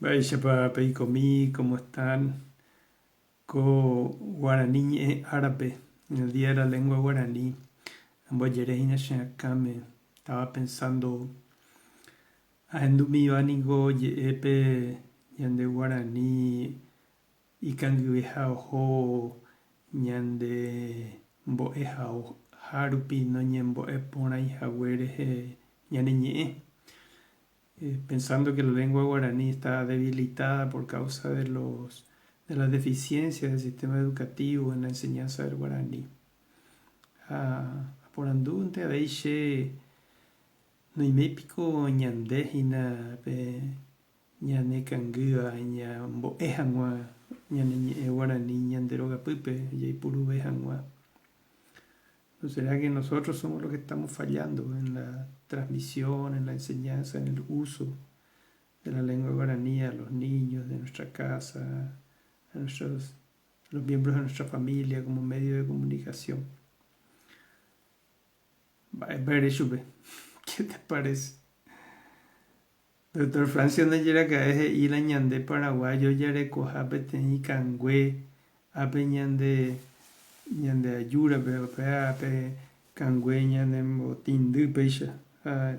Mba'éichapa peikomi, cómo están? Ko guarani ñe'ẽ árape, en el Día de la Lengua Guaraní, ambojere hína che akãme, estaba pensando ahendumíva niko oje'e pe ñande guarani ikangyveha oho ñande mbo'ehaoha rupi noñembo'e porãi hague rehe ñane ñe'ẽ. Pensando que la lengua guaraní está debilitada por causa de los de las deficiencias del sistema educativo en la enseñanza del guaraní. Ha aporandúnte avei che noiméi piko ñande hína pe ñane kangýva ñambo'e hag̃ua ñane ñe'ẽ guarani ñande rogapýpe jaipuruve hag̃ua. ¿No será que nosotros somos los que estamos fallando en la transmisión, en la enseñanza, en el uso de la lengua guaraní a los niños de nuestra casa, a nuestros, los miembros de nuestra familia como medio de comunicación? Mba'épa ere chupe? ¿Qué te parece? Doctor Francia ndajeraka'e he'i la ñande paraguayo jarekoha peteĩ kangue ápe ñande ñande ajúrape upéva pe kangue ñanemotĩndy péicha ha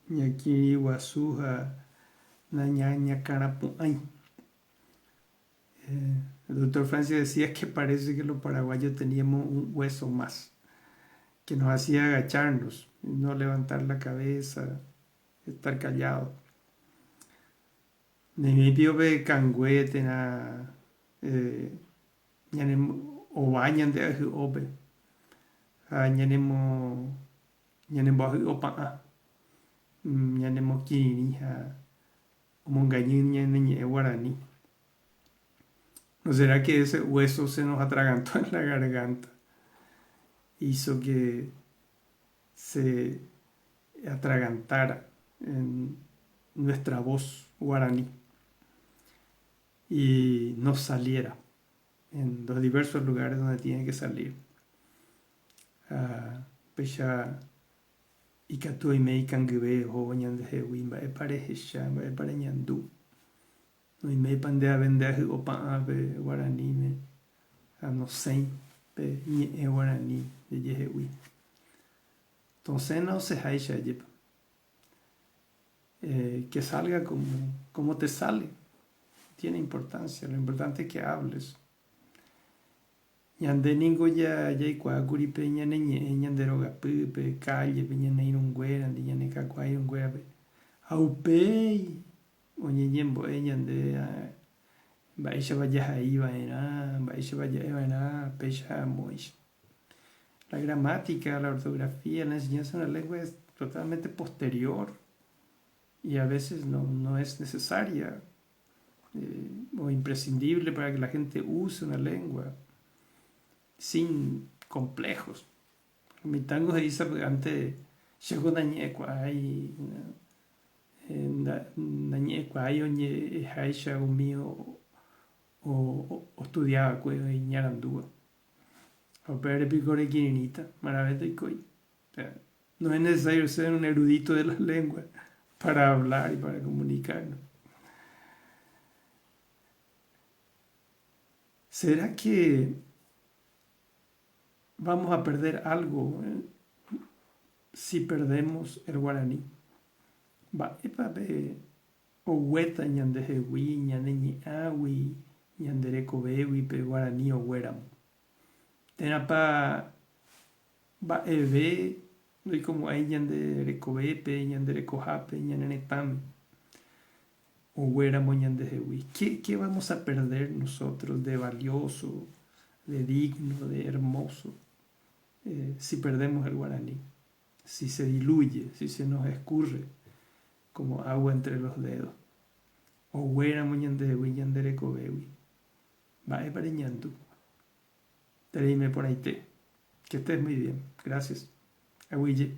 ñakĩri guasu ha nañañakãrapu'ãi. El doctor Francia decía que parece que los paraguayos teníamos un hueso más que nos hacía agacharnos, no levantar la cabeza, estar callado. Neimei pio pe kangue térã ñane ova ñande ahy'ópe ha ñanemo ñanemboahy'o pa'ã, ñanemokirirĩ ha omongañy ñane ñe'ẽ guarani. ¿No será que ese hueso se nos atragantó en la garganta? Hizo que se atragantara en nuestra voz guaraní y no saliera en los diversos lugares donde tiene que salir. Ha péicha ikatu oime ikangyve ohóvo ñandehegui mba'épa rehecha, mba'épa reñandu. Noiméipa nde ave nde ahy'o pa'ã pe guaraníme ha nosẽi pe ñe'ẽ guarani ndejehegui. Tosẽna osẽháicha ajépa. Que salga como, como te sale. No tiene importancia, lo importante es que hables. Ñande ningo jaikuaákuri pe ñane ñe'ẽ ñande rogapýpe, calle-pe, ñane irũnguérandi, ñane kakuaa irũnguérape. Ha upéi oñeñembo'e ñande mba'éichapa jahai va'erã, mba'éichapa ja'e va'erã, péicha amóicha. La gramática, la ortografía, la enseñanza de una lengua es totalmente posterior y a veces no, no es necesaria eh, o imprescindible para que la gente use una lengua sin complejos. Mitãngo he'i sapy'ánte chéko nañe'ẽkuaái, nañe'ẽkuaái oñe'ẽháicha umi ostudia va'ekue iñarandúva. Ha upévare piko rekirirĩta, marãve ndoikói. No es necesario ser un erudito de la lengua para hablar y para comunicarnos. ¿Será que vamos a perder algo si perdemos el guaraní? Mba'épa pe oguéta ñandehegui, ñane ñe'ãgui, ñande rekovégui pe guarani oguéramo? Térãpa mba'eve ndoikomo'ãi ñande rekovépe, ñande rekohápe, ñane retãme oguéramo ñandehegui? Qué, qué vamos a perder nosotros de valioso, de digno, de hermoso, eh, si perdemos el guaraní? Si se diluye, si se nos escurre como agua entre los dedos. Oguéramo ñandehegui ñande rekovégui. Mba'épa reñandu? Tereime porãite. Que estés muy bien. Gracias. Aguyje.